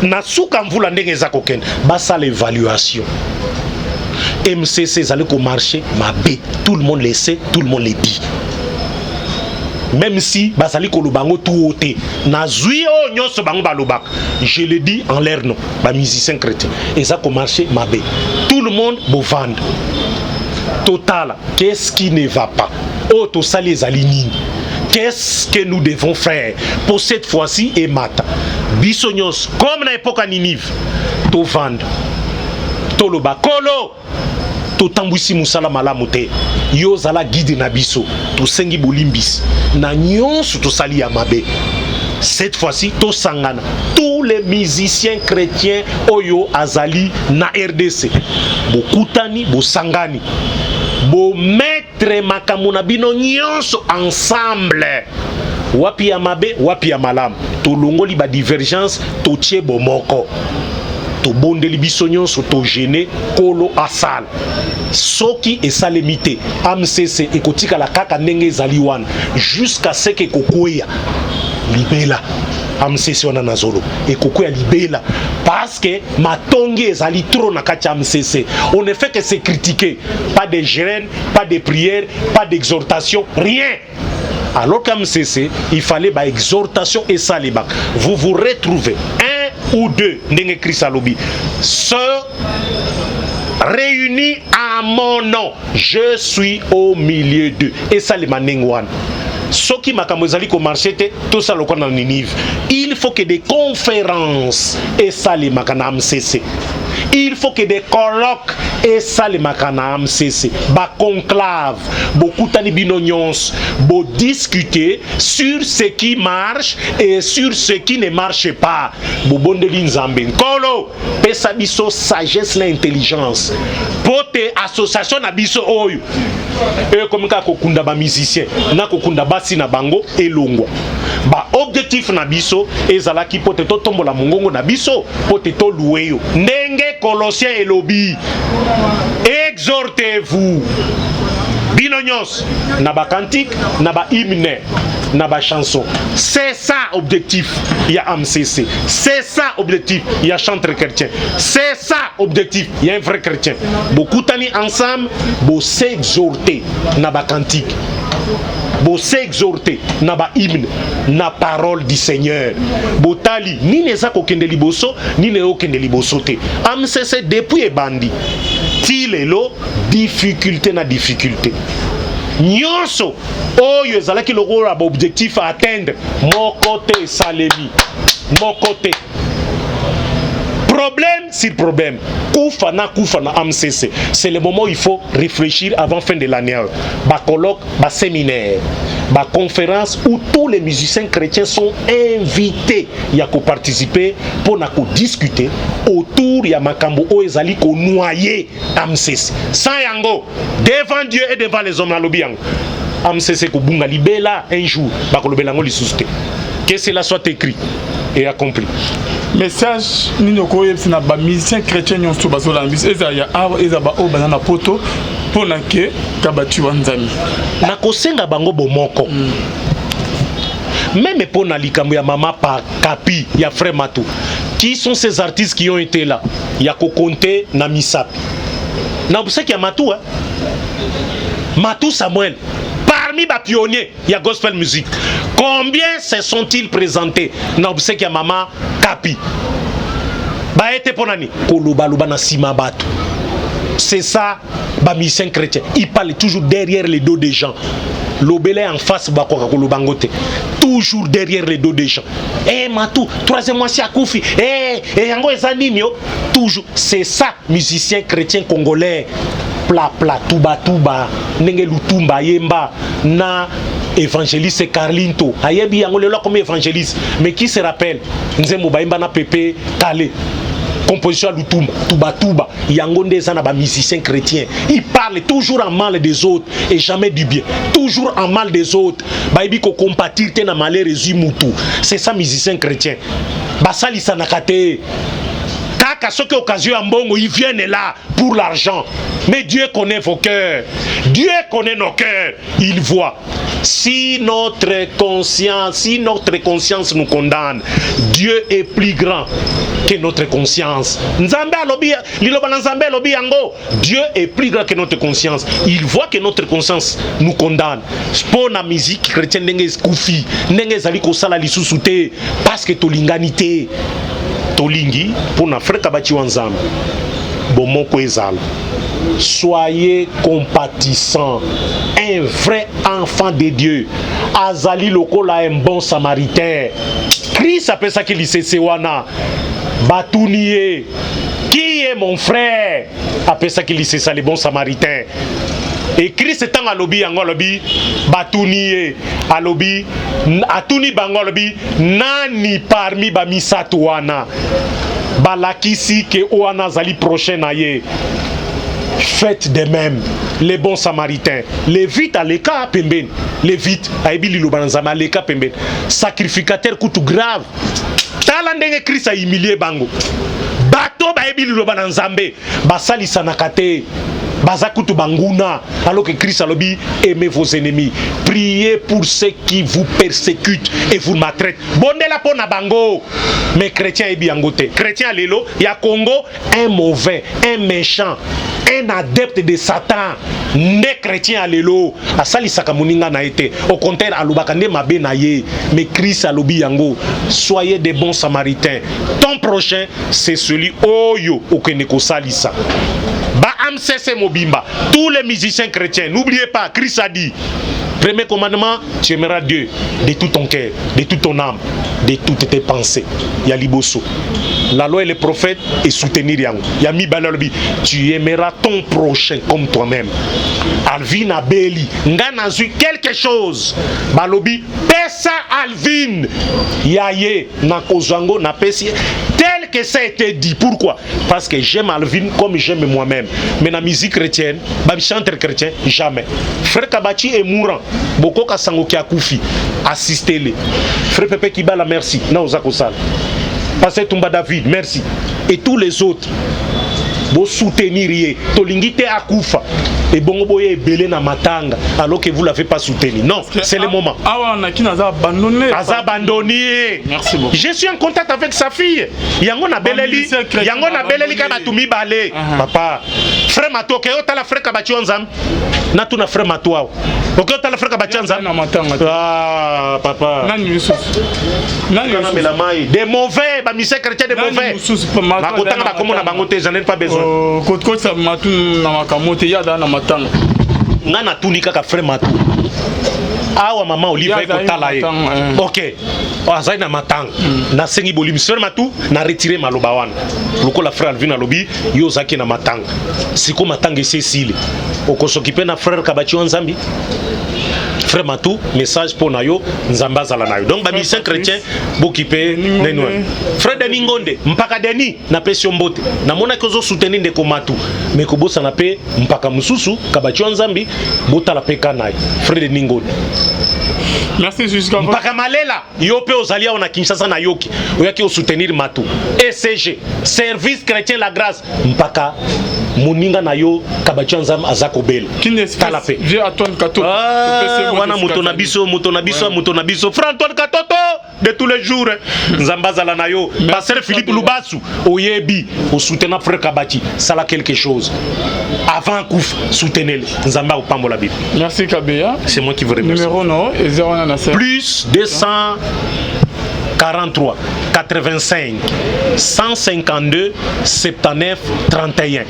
na suka mvula, ndenge eza kokende, basala évaluation. AMCC ezali komarche mabe, tout le monde le sait, tout le monde le dit, même si bazali koloba yango tu te. Nazwi oyo nyonso bango balobaka, je le dis en leur nom. Bamusicien chrétien, eza komarche mabe. Tout le monde bovanda, totala qu'est-ce qui ne va pas, oyo tosali ezali nini, qu'est-ce que nous devons faire pour cette fois-ci emata. Biso nyonso, comme na époque ya Ninive, tovanda, toloba: Kolo, totambwisi mosala malamu te, yo ozala guide na biso, tosengi bolimbisi na nyonso tosali ya mabe. Cette fois-ci, tosangana, tous les musiciens chrétiens oyo azali na RDC, bokutani, bosangani, bomettre makambo na bino nyonso ensemble, wapi ya mabe, wapi ya malamu. Tolongoli badivergence, totie bomoko, tobondeli biso nyonso, tojeûner, Kolo asala. Soki esalemi te, AMCC ekotikala kaka ndenge ezali wana jusqu'à ce que ekokweya libela. AMCC wana nazolo ekokweya libela, parce que matongi ezali trop na kati ya AMCC. On ne fait que se critiquer, pas de jeûne, pas de prière, pas d'exhortation, rien, alors qu'AMCC, il fallait ba exhortation esalemaka. Vous vous retrouvez un ou deux, ndenge Christ alobi, se réunis à mon nom, je suis au milieu d'eux. Esalema ndenge wana. Soki makambo ezali komarche te, tosala lokola na Ninive. Il faut que des conférences esalemaka na AMCC. Il faut que des colloques esalemaka na AMCC, baconclave, bokutani bino nyonso, bodiscuter sur ce qui marche et sur ce qui ne marche pas. Bobondeli Nzambe: Nkolo, pesa biso sagesse na intelligence po te association na biso oyo ekomi kaka kokunda bamusicien na kokunda basi na bango elongwa. Baobjectif na biso ezalaki mpo te totombola mongongo na biso mpo te tolouer yo, ndenge Colossien elobi: exhortez-vous bino nyonso na bacantique, na bahymne, na bachanson. C'est ça objectif ya AMCC, c'est ça objectif ya chantre chrétien, c'est ça objectif ya un vrai chrétien. Bokutani ensemble, bos'exhorter na bacantique, bos'exhorter na bahymne, na parole du Seigneur. Botali nini eza kokende liboso, nini ezokende liboso te. AMCC depuis ebandi ti lelo, difficulté na difficulté. Nyonso oyo ezalaki lokola baobjectif à atteindre, moko te esalemi, moko te. Problème sur problème, kufa na kufa na AMCC. C'est le moment où il faut réfléchir avant fin de l'année. Bacolloque, baséminaire, baconférence où tous les musiciens chrétiens sont invités ya koparticiper mpona kodiscuter autour ya makambo oyo ezali konoyer AMCC. Sans yango, devant Dieu et devant les hommes, nalobi yango, AMCC kobunga libela. Un jour bakolobela yango lisusu te. Que cela soit écrit et accompli. Message nini okoyebisa na bamusicien chrétien nyonso bazolanda biso, ezala ya awa, eza baoyo baza na poto, mpona ke kabati wa Nzambe? Nakosenga bango bomoko, même mpo na likambo ya mama pa Kapi, ya frère Matou. Qui sont ces artistes qui ont été là ya kocompter na misapi na obsèque ya Matou, hein? Matou Samuel, parmi bapionnier ya gospel music, combien se sont-ils présentés na obsèque ya mama Kapi? Baye te. Mpo nani? Kolobaloba na nsima bato. C'est ça bamusicien chrétien, il parle toujours derrière les dos des gens. Lobela en face, bakoka koloba ngo te. Toujours derrière les dos des gens. Eh, Matou troisième mwasi akufi, eh, eh, yango eza nini yo? Toujours, c'est ça musicien chrétien congolais, pla pla, tuba tuba, ndenge Lutumba ayemba na évangéliste Carlinto. Ayebi yango lelo akomi évangéliste, mais qui se rappelle nzembo bayemba na Pepe Kale, composition ya Lutumba, tuba tuba? Yango nde eza na bamusicien chrétien. Il parle toujours en mal des autres et jamais du bien, toujours en mal des autres. Bayebi kocompatir te na malheur ezwi mutu. C'est ça musicien chrétien. Basalisanaka te. Kaka soki occasion ya mbongo, ils viennent là pour l'argent. Mais Dieu connaît vos cœurs, Dieu connaît nos cœurs, il voit. Si notre conscience nous condamne, Dieu est plus grand que notre conscience. Nzambe alobi, liloba na Nzambe alobi yango: Dieu est plus grand que notre conscience. Il voit que notre conscience nous condamne mpo na musique chrétienne, ndenge ekufi, ndenge ezali kosala lisusu te, parce que tolingani te. Tolingi mpo na frère Kabati wa Nzambe, bomoko ezala. Soyez compatissant. Un vrai enfant de Dieu azali lokola un bon samaritain. Christ apesaki lisese wana, batuni ye: "Qui est mon frère?" Apesaki lisese le bon samaritain. E Christ ntango alobi yango, alobi, batuni ye, alobi, atuni bango, alobi: "Nani parmi bamisato wana?" Balakisi ke oyo wana azali prochain na ye. Faites de même. Les bons samaritains, lévite aleka pembeni. Lévite ayebi liloba na Nzambe, aleka pembeni. Sacrificateur kutu grave. Tala ndenge Christ ahumilie bango. Bato bayebi liloba na Nzambe basalisanaka te, baza kutu banguna, alors que Christ alobi: "Aimez vos ennemis, priez pour ceux qui vous persécutent et vous maltraitent." Bondela mpo na bango. Mais chrétien ayebi yango te. Chrétien lelo ya Congo, un mauvais, un méchant, un adepte de Satan nde chrétien ya lelo. Asalisaka moninga na ye te, au contraire alobaka nde mabe na ye. Mais Christ alobi yango: soyez des bons samaritains. Ton prochain, c'est celui oyo okende kosalisa. Ba AMCC mobimba, tous les musiciens chrétiens, n'oubliez pas, Christ a dit, premier commandement, tu aimeras Dieu de tout ton cœur, de toute ton âme, de toutes tes pensées. Ya liboso. La loi et les prophètes et soutenir yango. Ya mibale alobi, tu aimeras ton prochain comme toi-même. Alvin abeli, nga nazwi quelque chose. Balobi, pesa Alvin. Ya ye, nakozwa yango, napesi ye. Tel que ça a été dit. Pourquoi? Parce que j'aime Alvin comme j'aime moi-même. Mais la musique chrétienne, ba chanteur chrétien, jamais. Frère Kabachi est mourant. Bokoka sango ki akufi. Assistez-le. Frère Pepe Kibala, merci. Na oza kosala. Pasteur Tumba David, merci. Et tous les autres. Bo soutenir ye. Tolingi te akufa. Et bongo boye ebele na matanga alors que vous l'avez pas soutenu. Non, c'est le moment. Awa na kina aza abandonné. Aza abandonné. Merci beaucoup. Je suis en contact avec sa fille. Yango na beleli, yango na beleli ka bato mibale. Papa, frère Mato, ke otala frère Kabachi Nzambe. Natuna frère Mato awa. Oke otala frère Kabachi Nzambe. Na matanga. Ah, papa. Nani lisusu? Nani lisusu? Mela mai. Des mauvais, ba musiciens chrétiens des mauvais. Bakotanga bakombo na bango te, j'en ai pas besoin. Kotkotisa matu na makambo te, ya da na matanga. Nga natuni kaka frère Mato. Awa mama Olive Ye azali ekotala ye. na matanga, eh. Ok. Azali na matanga. Nasengi bolimbisi. Frère Matou, na retire maloba wana. Lokola frère Alvin alobi, yo ozalaki na matanga. Siko matanga esi esili. Okosokipe na frère Kabachi wa Nzambi? Frère Matou, message pour na yo, Nzambe azala na yo. Donc ba musiciens chrétiens, bokipe neni wana. Frère Denis Ngonde, mpaka Denis, napesi yo mbote. Namonaki ozo soutenir ndeko Matou, mais kobosana pe mpaka mosusu Kabachi wa Nzambi, botala pe ka na ye. Frère Denis Ngonde. Merci jusqu'à Mpaka Malela, yo pe ozali awa na Kinshasa na yoki, oyaki osoutenir Matou. ECG, Service Chrétien La Grâce, mpaka moninga na yo Kabachi wa Nzambe aza kobela. Tala pe. Vieux Antoine Katoto. Ah, wana moto na biso, moto na biso, moto na biso. Frère Antoine Katoto de tous les jours. Nzambe azala na yo. Pasteur Philippe Lubasu, oyebi, osoutenir frère Kabachi, sala quelque chose. Avant kouf, soutenez-le. Nzambe akopambola bino. Merci Kabeya. C'est moi qui vous remercie. Numéro no et 097. Plus 243 85 152 79 31.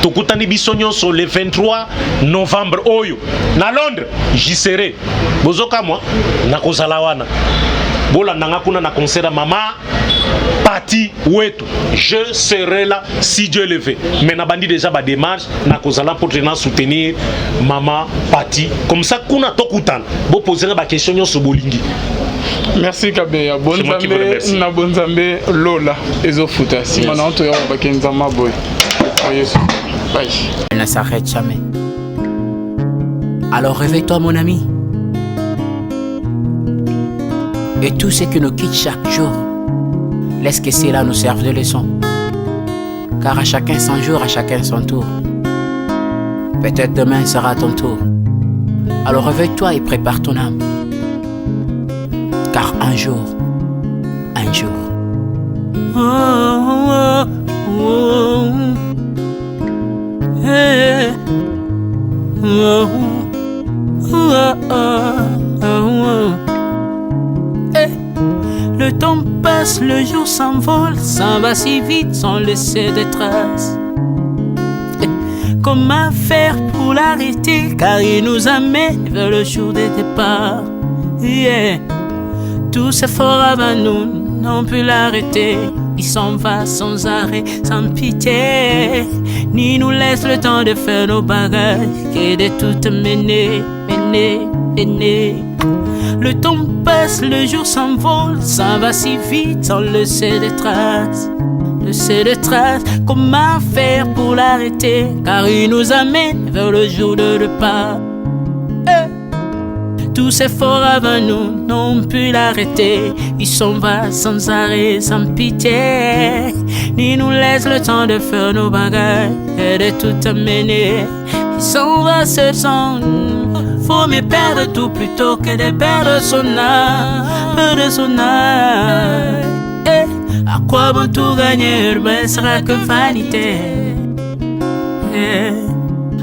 Tokutani biso nyonso le 23 novembre oyo na Londres, j'y serai. Bozoka moi nakozala wana. Bolanda nga kuna na concert ya mama Pati Wetu. Je serai là si Dieu le veut. Mais na bandi déjà ba démarche nakozala pour na soutenir mama Pati. Comme ça kuna tokutana. Bo poser ba question nyonso bolingi. Merci Kabeya. C'est moi qui vous Bonzambe remercie. na Bonzambe Lola ezofuta. Sima na oto ya bakenza maboy. Yesu. Bye. Elle ne s'arrête jamais. Alors réveille-toi mon ami. Et tout ce qui nous quitte chaque jour, laisse que cela nous serve de leçon. Car à chacun son jour, à chacun son tour. Peut-être demain sera ton tour. Alors réveille-toi et prépare ton âme. Car un jour, un jour. Oh, oh, oh, eh, oh, oh, oh, oh. Eh, le temps passe, le jour s'envole, s'en va si vite sans laisser de traces. Eh, comment faire pour l'arrêter, car il nous amène vers le jour des départs. Yeah. Tous ces forts avant nous n'ont pu l'arrêter. Il s'en va sans arrêt, sans pitié, ni nous laisse le temps de faire nos bagages et de tout mener, mener, mener. Le temps passe, le jour s'envole, s'en va si vite sans laisser de traces. Laisser de traces, comment faire pour l'arrêter, car il nous amène vers le jour de départ. Eh. Tous ces forts avant nous n'ont pu l'arrêter. Il s'en va sans arrêt, sans pitié, ni nous laisse le temps de faire nos bagages et de tout amener. Il s'en va seul sans. Faut mieux perdre tout plutôt que de perdre son âme, perdre son âme. Eh, à quoi bon tout gagner, mais sera que vanité. Eh,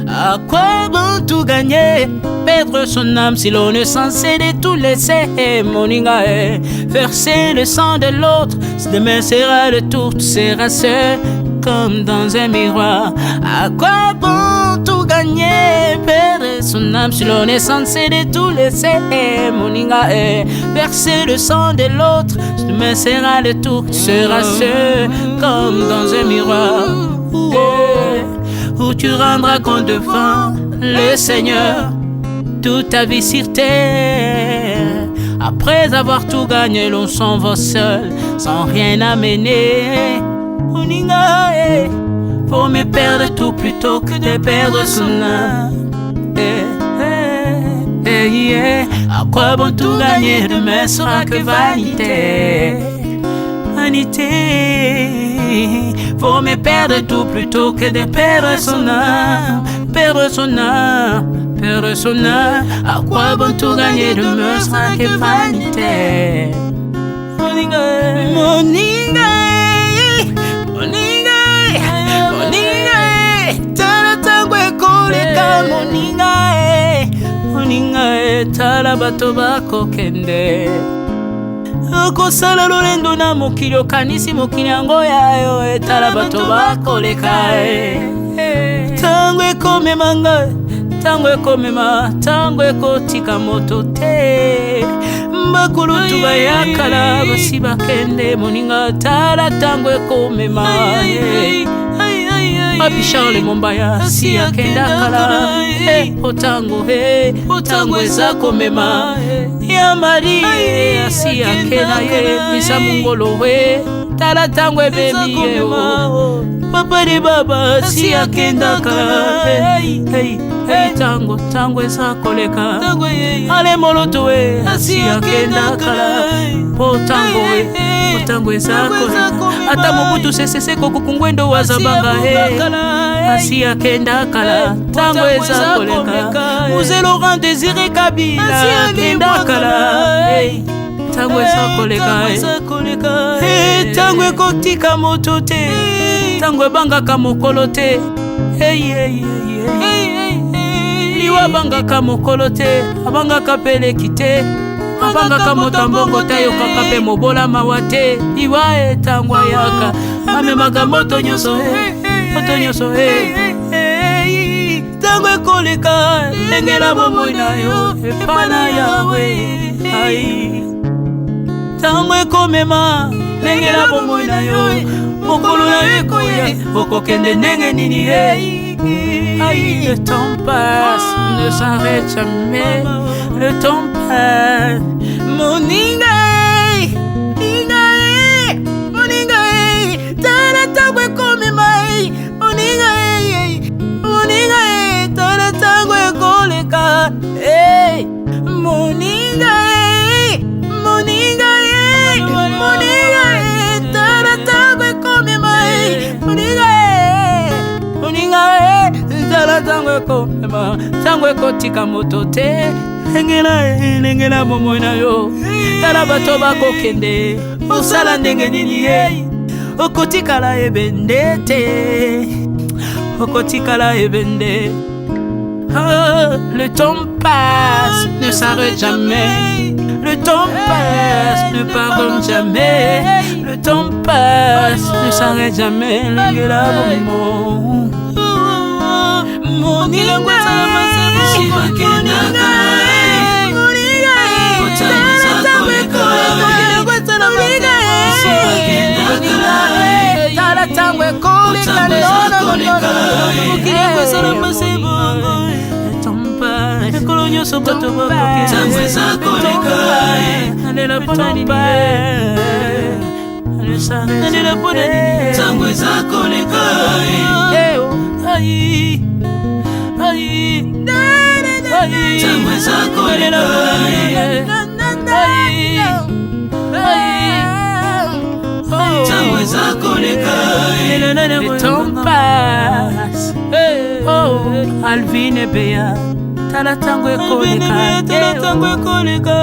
à quoi bon tout gagner, perdre son âme si l'on est censé de tout laisser, moninga, eh, verser le sang de l'autre, si demain sera le tour, tu seras seul. comme dans un miroir. À quoi bon tout gagner, perdre son âme si l'on est censé de tout laisser, moninga, eh, verser le sang de l'autre, demain sera le tour, tu seras seul comme dans un miroir. Eh, où tu rendras compte devant le Seigneur toute ta vie sur terre. Après avoir tout gagné, l'on s'en va seul, sans rien amener. Moninga, eh, vaut mieux perdre tout plutôt que de perdre son âme. Eh, eh, eh, yeah. À quoi bon tout gagner, demain sera que vanité. Vanité. Vaut mieux perdre tout plutôt que de perdre son âme. Perdre son âme, perdre son âme. À quoi bon tout gagner, demain sera que vanité. Moninga, moninga, moninga, moninga, tala tango ekoleka, moninga, moninga, tala bato bakokende. Okosala lolendo na mokili, okanisi mokili yango ya yo, etala bato bakoleka. Ntango ekomema ngai, ntango ekomema, ntango ekotika moto te. Bakulutu bayakala basi bakende, moninga, tala ntango ekomema. Papi Charles Mombaya si akenda kala, po ntango, ntango eza komema. Ya Marie asi akenda ye, misa mongolo we, tala ntango ebemi ye. Papa de baba si akenda kala, ntango, ntango eza koleka. Ale moloto we asi akenda kala, po ntango we, po ntango eza koleka. Ata Mobutu Sese Seko Kuku Ngwendo wazabanga he asi akenda kala, ntango eza koleka. Mzee Laurent Désiré Kabila akenda kala, ntango eza koleka. Ntango ekotika moto te, ntango ebangaka mokolo te. Liwa abangaka mokolo te, abangaka peleki te, abangaka moto ambongo te, ayokaka mpe mobola mawa te. Liwa etango ayaka, amemaka moto nyonso, moto nyonso. Ntango ekoleka, lengela bomoi na yo epa na Yawe. Ai, ntango ekomema, lengela bomoi na yo, mokolo na yo ekoya, okokende ndenge nini ye? Aïe, le temps passe, ne s'arrête jamais. Le temps passe. Moninga, moninga, moninga, tala tango ekomema. Moninga, moninga, tala tango ekoleka. Moninga, moninga, moninga, tala tango ekomema. Moninga, moninga, tala ntango ekomema, ntango ekotika moto te. Lengela, lengela bomoi na yo, tala bato bakokende, osala ndenge nini ye? Okotikala ebende te, okotikala ebende. Oh, le temps passe, ne s'arrête jamais. Le temps passe, ne pardonne jamais. Le temps passe, ne s'arrête jamais. Lengela bomoi. Moninga, moninga, moninga, tala ntango ekoleka, mokili yango esala masebongo, ekolo nyonso bato bakokenalela mpona nini? Nalela mpona nini? Ntango eza koleka. Ai, ai, Ntango eza koleka. Ai, ai. Ntango eza koleka. Le temps passe. Oh, Alvin Ebeya, tala ntango ekoleka, tala ntango ekoleka.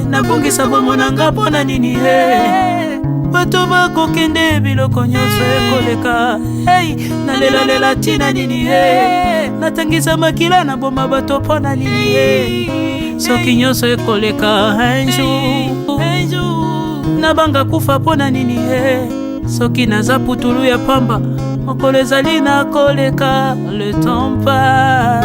Nabongisa bomoi na nga mpo na nini? Bato bakokende, biloko nyonso ekoleka. Hey, nalelalela ntina nini? Natangisa makila, naboma bato mpo na nini, soki nyonso ekoleka un jour? Nabanga kufa mpo na nini? Soki naza putulu ya pamba, mokolo ezali na koleka. Le temps passe.